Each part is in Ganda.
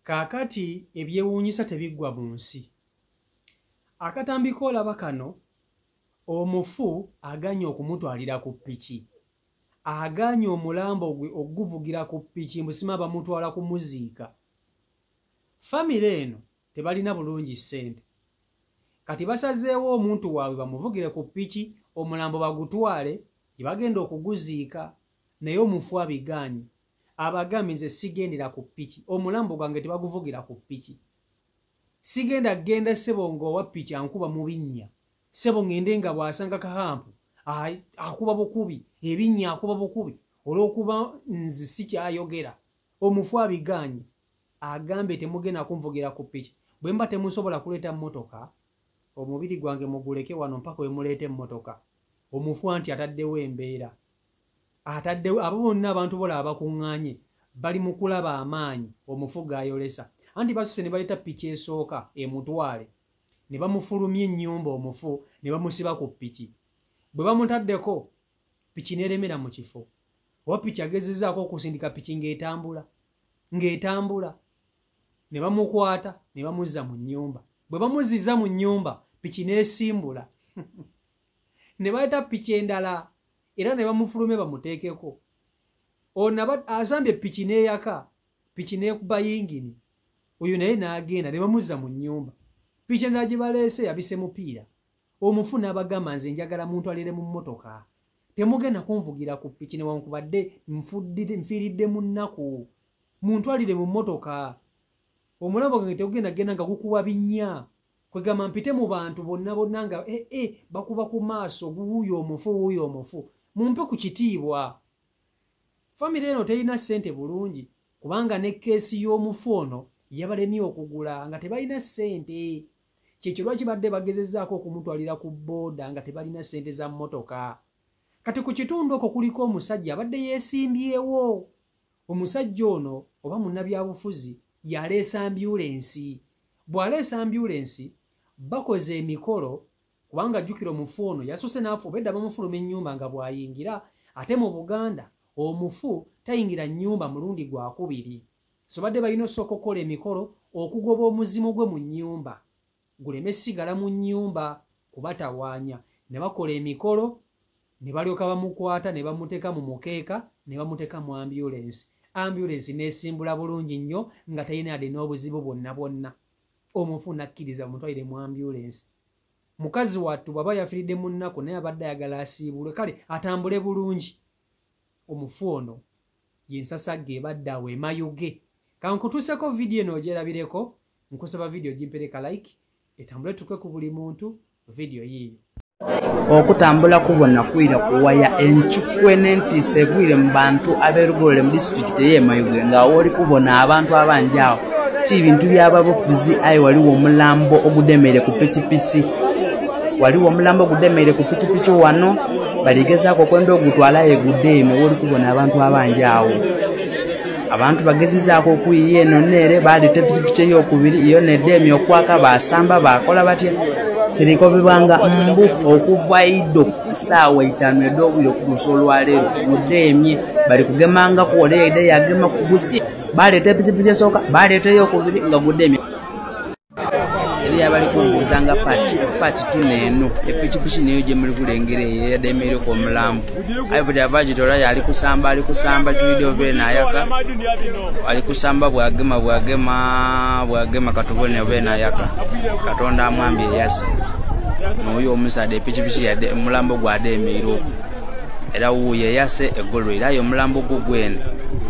Kaakati ebyewuunyisa tebiggwa mu nsi. Akatambi k'olaba kano, omufu agaanye okumutwalira ku ppiki. Agaanye omulambo gwe oguvugira ku ppiki mbusima bamutwala kumuziika. Famire eno tebalina bulungi ssente. Kati basazeewo omuntu waabwe bamuvugire ku ppiki, omulambo bagutwale gye bagenda okuguziika, naye omufu abigaanye. Abagambye nze sigendera ku ppiki, omulambo gwange tebaguvugira ku ppiki. Sigenda genda ssebo ng'owa ppiki ankuba mu binnya. Ssebo ngende nga bw'asanga kahampu akuba bukubi, ebinnya akuba bukubi, olw'okuba nze sikyayogera. Omufu abigaanye, agambye temugenda kunvugira ku ppiki. Bwe mba temusobola kuleeta mmotoka, omubiri gwange muguleke wano mpaka we muleeta emmotoka. Omufu anti ataddewo embeera. Ataddewo abo bonna abantu bolaba bakuŋŋaanye bali mu kulaba amaanyi omufu g'ayolesa. Anti basuse ne baleeta ppiki esooka emutwale, ne bamufulumya ennyumba omufu ne bamusiba ku ppiki. Bwe bamutaddeko ppiki n'eremera mu kifo. Oba ppiki agezezzaako okusindika ppiki ng'etambula, ng'etambula. Ne bamukwata ne bamuzza mu nnyumba. Bwe bamuzizza mu nnyumba ppiki n'esimbula. Ne baleeta ppiki endala era ne bamufulumya bamuteekeko. Ono asambye ppiki n'eyaka, ppiki n'ekuba yingini. Oyo naye n'agenda ne bamuzza mu nnyumba. Ppiki endala gye baleese yabise mupiira. Omufu n'abagamba nze njagala muntwalire mu mmotoka. Temugenda kunvugira ku ppiki newankubadde nfiiridde mu nnaku. Muntwalire mu mmotoka. Omulambo gwange tegugenda genda nga gukuba binnya. Kwegamba mpite mu bantu bonna bonna nga bakuba ku maaso, wuuyo omufu, wuuyo omufu. Mumpe ku kitiibwa. Famire eno terina ssente bulungi kubanga ne keesi y'omufu ono yabalemye okugula nga tebalina ssente. Kyekyo lwaki badde bagezezzaako okumutwalira ku booda nga tebalina ssente za mmotoka. Kati ku kitundu okwo kuliko omusajja abadde yeesimbyewo. Omusajja ono oba munnabyabufuzi yaleesa ambyulensi. Bw'aleesa ambyulensi bakoze emikolo kubanga jjukira omufu ono yasoose n'afa obedda bamufuluma ennyumba nga bw'ayingira, ate mu Buganda omufu tayingira nnyumba mulundi gwakubiri. So badde balina osooka okukola emikolo okugoba omuzimu gwe mu nnyumba guleme sigala mu nnyumba kubatawaanya. Ne bakola emikolo ne balyoka bamukwata ne bamuteeka mu mukeeka ne bamuteeka mu ambyulensi. Ambyulensi n'esimbula bulungi nnyo nga talina yadde n'obuzibu bwonna bwonna. Omufu n'akkiriza bamutwalire mu ambyulensi. Mukazi wattu bw'aba yafiiridde mu nnaku naye abadde ayagala asiibulwe, kale atambule bulungi. Omufu ono y'ensasagge ebadde awo emayuge. Kankutuuseko vidiyo eno ogyerabireko, nkusaba vidiyo gimpereka like, etambule tuke ku buli muntu, vidiyo yiiyo. Okutambula kubona kwira kuwaya enchukwe n'entiisa egwire mu bantu ab'erugolole mu disitulikiti ey'e Mayuge nga w'oli kubona abantu abangi awo ti bintu by'ababufuzi, aye waliwo omulambo ogudemeere ku pikipiki. Waliwo omulambo ogudemeere ku pikipiki wano baligezaako okwenda ogutwalayo egudeeme. W'oli kubona abantu abangi awo, abantu bagezizaako okuyiya eno neere, baleeta epikipiki ey'okubiri yo neddeemye okwaka, basamba bakola batya. Kiriko bibanga mbu okuva iddo ssaawa 5 ed'obwire okutuusa olwaleero mudeemye bali kugemangako ole yaidde yagema ku gusi. Baleeta epikipiki esooka, baleeta ey'okubiri nga gudeemye. Eriyo abali kubuuza nga paati 2 n'eno epikipiki niyo gye muli kulengera eyo eyademeereko omulambo. Aye buli ava agitoola yali kusamba, ali kusamba tulidde oba enaayaka, ali kusamba bwagema bwagema bwagema katubone oba enaayaka. Katonda amwambye eyase n'oyo omusaadha epikipiki yadde omulambo gwadeemeire okwo, era wuuyo eyase egolwere. Aye omulambo gwo gwene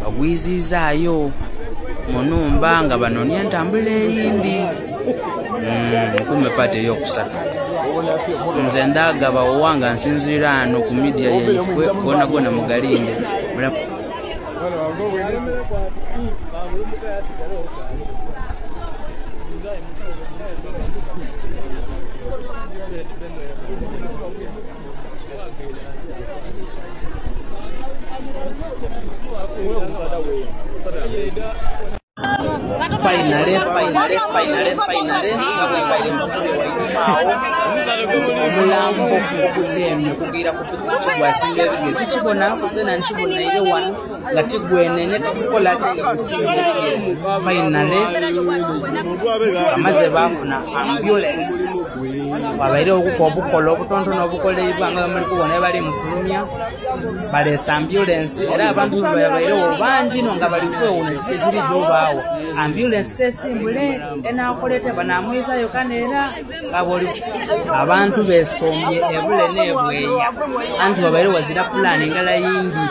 bagwizizaayo mu nnumba nga banoonya entambula eyindi. Nkume paati ey'okusatu. Nze ndagaba owa nga nsinziira ano ku midiya yaifwe gona gona mugalinde. Finally omulambo ogudemye okugira ku pikipiki gwasinga ebigere tikibona kuzena nkibonaire wano nga tigwenene tikukola ki nga gusinga ebigere. Finally amaze baafuna ambulance babairewo okukola obukola obutontono obukoleibwa nga bwemuli kubona bali mufulumya baleese ambulance era abantu babairewo bangi no nga bali kwewuuna kiki ekiri gyobaawo. Ambulance tesimbule enakolete banamwizayo kano era nga bwoli abantu besombye ebule n'ebweya anti babaire wazira pulaani ndala yingi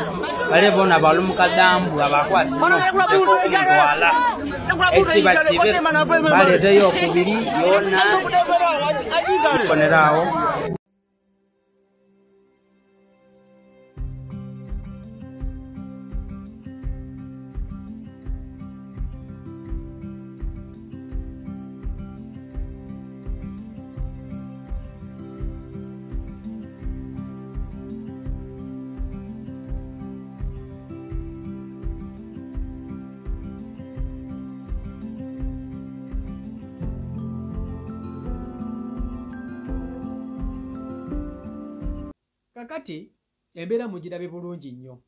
bale bona balumukadambu abakwatira ekiba kibe baleeteyo okubiri yona ikonerawo. Kakati embeera mugirabe bulungi nnyo.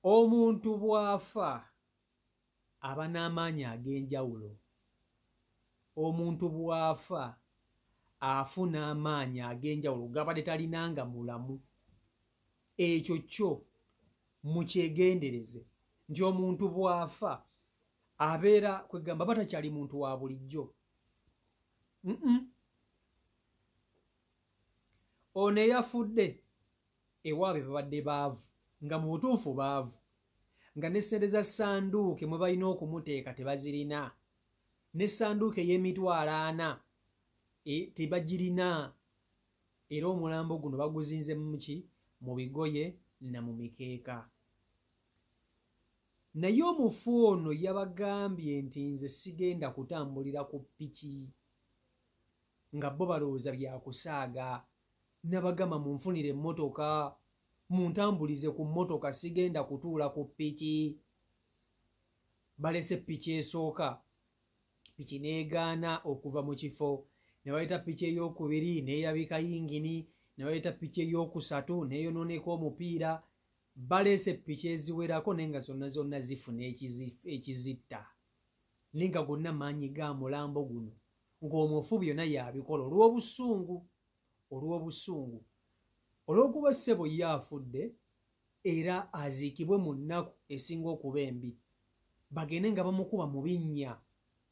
Omuntu bw'afa aba n'amaanyi ag'enjawulo. Omuntu bw'afa afuna amaanyi ag'enjawulo gabadde talinanga mulamu. Ekyo kyo mukyegendereze nti omuntu bw'afa abeera kwegamba aba takyali muntu wa bulijjo. Ono eyafudde ewaabwe babadde baavu, nga mu butuufu baavu, nga ne ssente za ssanduuke mwe balina okumuteeka tebazirina, ne ssanduuke ey'emitwalo ana tebagirina, era omulambo guno baguzinze muki mu bigoye na mu mikeeka. Naye omufu ono yabagambye nti nze sigenda kutambulira ku piki, nga bo balowooza byakusaaga. Nabagamba munfunire emmotoka, muntambulize ku mmotoka, sigenda kutuula ku piki. Balese piki esooka, piki n'egaana okuva mu kifo, ne baleeta piki ey'okubiri n'eyabika yingini, ne baleeta piki ey'okusatu n'eyonooneka omupiira. Baleese piki eziwerako naye nga zonna zonna zifuna ekizitta, naye nga gonna maanyi ga mulambo guno, ng'omufu byonna yabikola olw'obusungu. Olw'obusungu olw'okuba ssebo ye afudde era aziikibwe mu nnaku esinga okuba embi, bagende nga bamukuba mu binnya.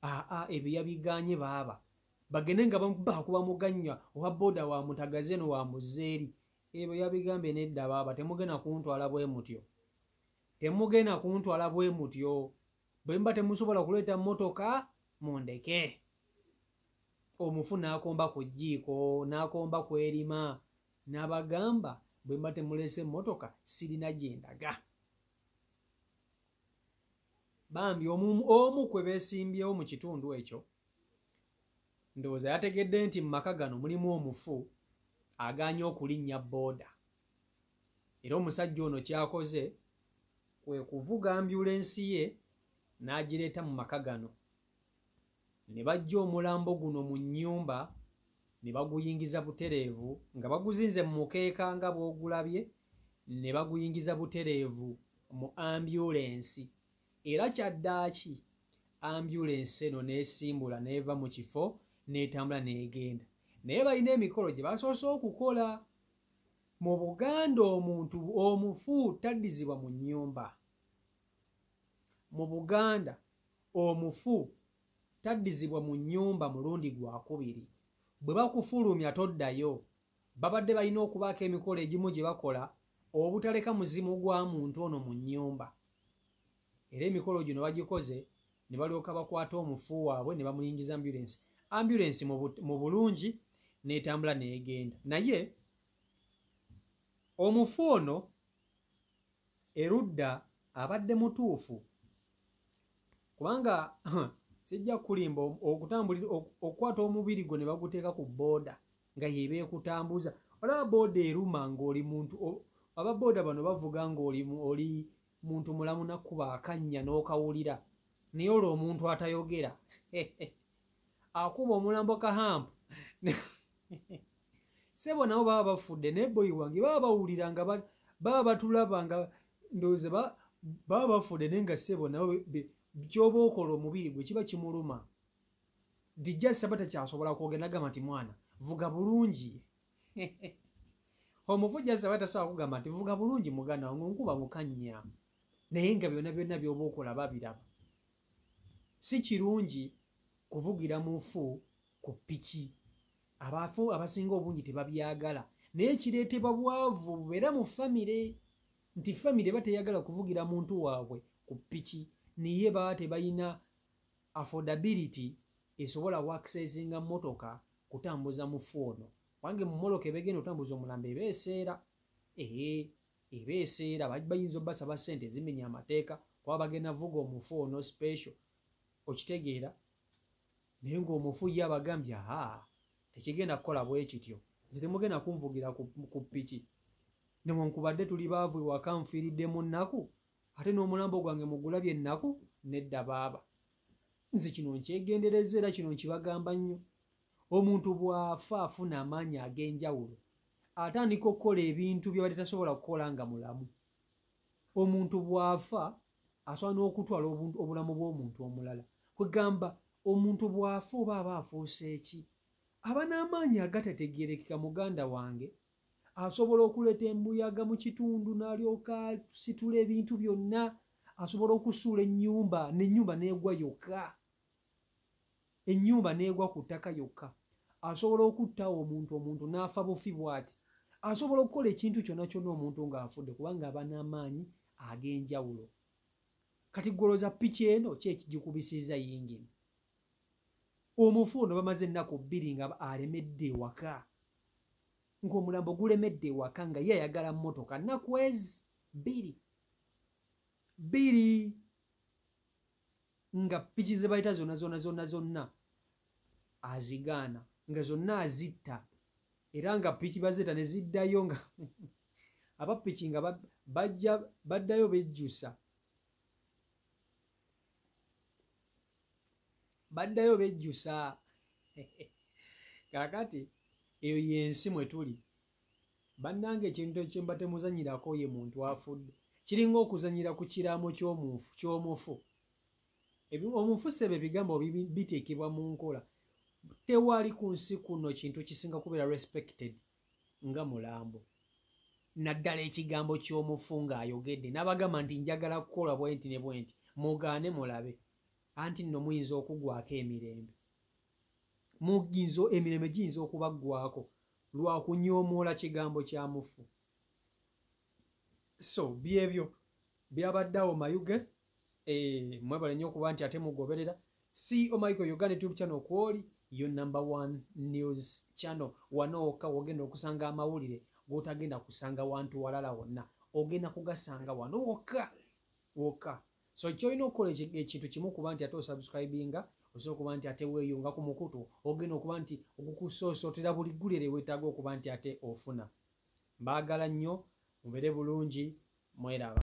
Aa ebyo yabigaanye baaba, bagende nga bakuba muganywa owa booda wa mutagaze no wa muzeeri. Ebyo yabigambye nedda baaba, temugenda kuntwala bwe mutyo, temugenda kuntwala bwe mutyo. Bwe mba temusobola kuleeta mmotoka mundeke. Omufu n'akomba ku jjiiko, n'akomba ku erima, n'abagamba bwe mba temuleese emmotoka sirina gye ndaga. Bambi omu kwe beesimbyewo mu kitundu ekyo ndowooza yategedde nti mu maka gano mulimu omufu agaanye okulinnya booda, era omusajja ono kyakoze kwe kuvuga ambulensi ye n'agireeta mu maka gano. Ne bajja omulambo guno mu nnyumba ne baguyingiza butereevu, nga baguzinze mu mukeeka nga bw'ogulabye, ne baguyingiza butereevu mu ambulensi. Era kyaddaaki ambulensi eno n'esimbula n'eva mu kifo n'etambula n'egenda. Naye balina emikolo gye basoose okukola. Mu Buganda omuntu omufu taddizibwa mu nnyumba. Mu Buganda omufu taddizibwa mu nnyumba mulundi gwakubiri. Bwe bakufulumya toddayo. Babadde balina okubaako emikolo egimu gye bakola obutaleka muzimu gwa muntu ono mu nnyumba. Era emikolo gino bagikoze ne balyoka bakwata omufu waabwe ne bamuyingiza ambulensi. Ambulensi mu bulungi n'etambula n'egenda. Naye omufu ono erudda abadde mutuufu, kubanga sijja kulimba okutambulira okukwata omubiri gwo ne baguteeka ku booda nga yebeekutambuza. Olaba booda eruma ng'oli muntu, aba booda bano bavuga ng'oli oli muntu mulamu nakuba akannya n'okawulira. Naye olwo omuntu atayogera akuba omulambo kahampu sebo nabo baba bafudde naye boyi wange baba bawulira nga baba batulaba nga ndowooza baba bafudde naye nga sebo nabo kyoba okola omubiri gwe kiba kimuluma. Dijja saba takyasobola kwogera nagamba nti mwana vuga bulungi. Omufu jasa tasobola kugamba nti vuga bulungi muganda wange nkuba mukanya, naye nga byonna byonna by'oba okola babiraba. Si kirungi kuvugira mufu ku piki. Abafu abasinga obungi tebabyagala, naye kireetebwa bwavu bubeera mu famire nti famire bateyagala kuvugira muntu waabwe ku piki, naye baba tebalina affordability esobola okuaccessinga mmotoka kutambuza mufu ono. Wange mu mmotoka ebegenda otambuza omulambo ebeeseera, ebeeseera bayinza obbasaba ssente ezimenya amateeka kuba bagenda vuga omufu ono special, okitegeera. Naye ng'omufu ye abagambye aha tekigenda kukola bwe kityo, nze temugenda kunvugira ku piki, newankubadde tuli baavu ewaka nfiiridde mu nnaku ate n'omulambo gwange mugulabye ennaku. Nedda baaba, nze kino nkyegendereza era kino nkibagamba nnyo. Omuntu bw'afa afuna amaanyi ag'enjawulo, atandika okukola ebintu by'abadde tasobola kukola nga mulamu. Omuntu bw'afa asobola n'okutwala obulamu bw'omuntu omulala. Kwegamba omuntu bw'afa oba aba afuuse ki, aba n'amaanyi agatategeerekeka. Muganda wange asobola okuleeta embuyaga mu kitundu n'alyoka asitula ebintu byonna, asobola okusuula ennyumba n'ennyumba n'egwa yokka, ennyumba n'egwa ku ttaka yokka, asobola okuttawo omuntu, omuntu n'afa bufi bw'ati, asobola okukola ekintu kyonna kyonna omuntu ng'afudde, kubanga aba n'amaanyi ag'enjawulo. Kati goloza piki eno ki ekigikubisizza yingini? Omufu ono bamaze ennaku 2 nga alemedde ewaka, ng'omulambo gulemedde ewaka nga ye ayagala mmotoka. Nnaku ezi 2 nga piki ze bayita zonna zonna zonna zonna azigaana, nga zonna azitta, era nga piki bazita ne ziddayo nga abapiki nga bajja baddayo bejjusa, baddayo bejjusa. Kaakati eyo y'ensi mwe tuli bannange. Ekintu ekyemba temuzanyirako ye muntu afudde, kiringa okuzanyira ku kiraamo ky'omufu. Omufu sebe ebigambo biteekebwa mu nkola. Tewali ku nsi kuno kintu kisinga kubeera respected nga mulambo, naddala ekigambo ky'omufu ng'ayogedde n'abagamba nti njagala kukola bwe nti ne bwe nti, mugaane mulabe, anti nno muyinza okugwako emirembe, emirembe giyinza okubaggwako lwa kunyoomoola kigambo kya mufu. So byebyo byabaddeawo Mayuge. Mwebale nnyo okuba nti ate mugoberera CEO Michael Uganda YouTube channel kwoli yo number 1 news channel. Wano wokka wogenda okusanga amawulire g'otagenda kusanga wantu walala wonna, ogenda kugasanga wano wokka wokka. So ky'olina okukola ekintu kimu kuba nti ate osubscribinga, osobola okuba nti ate weeyunga ku mukutu, ogenda okuba nti ogukusoosootera buli ggulire weetaaga okuba nti ate ofuna. Mbaagala nnyo, mubeere bulungi, mweraba.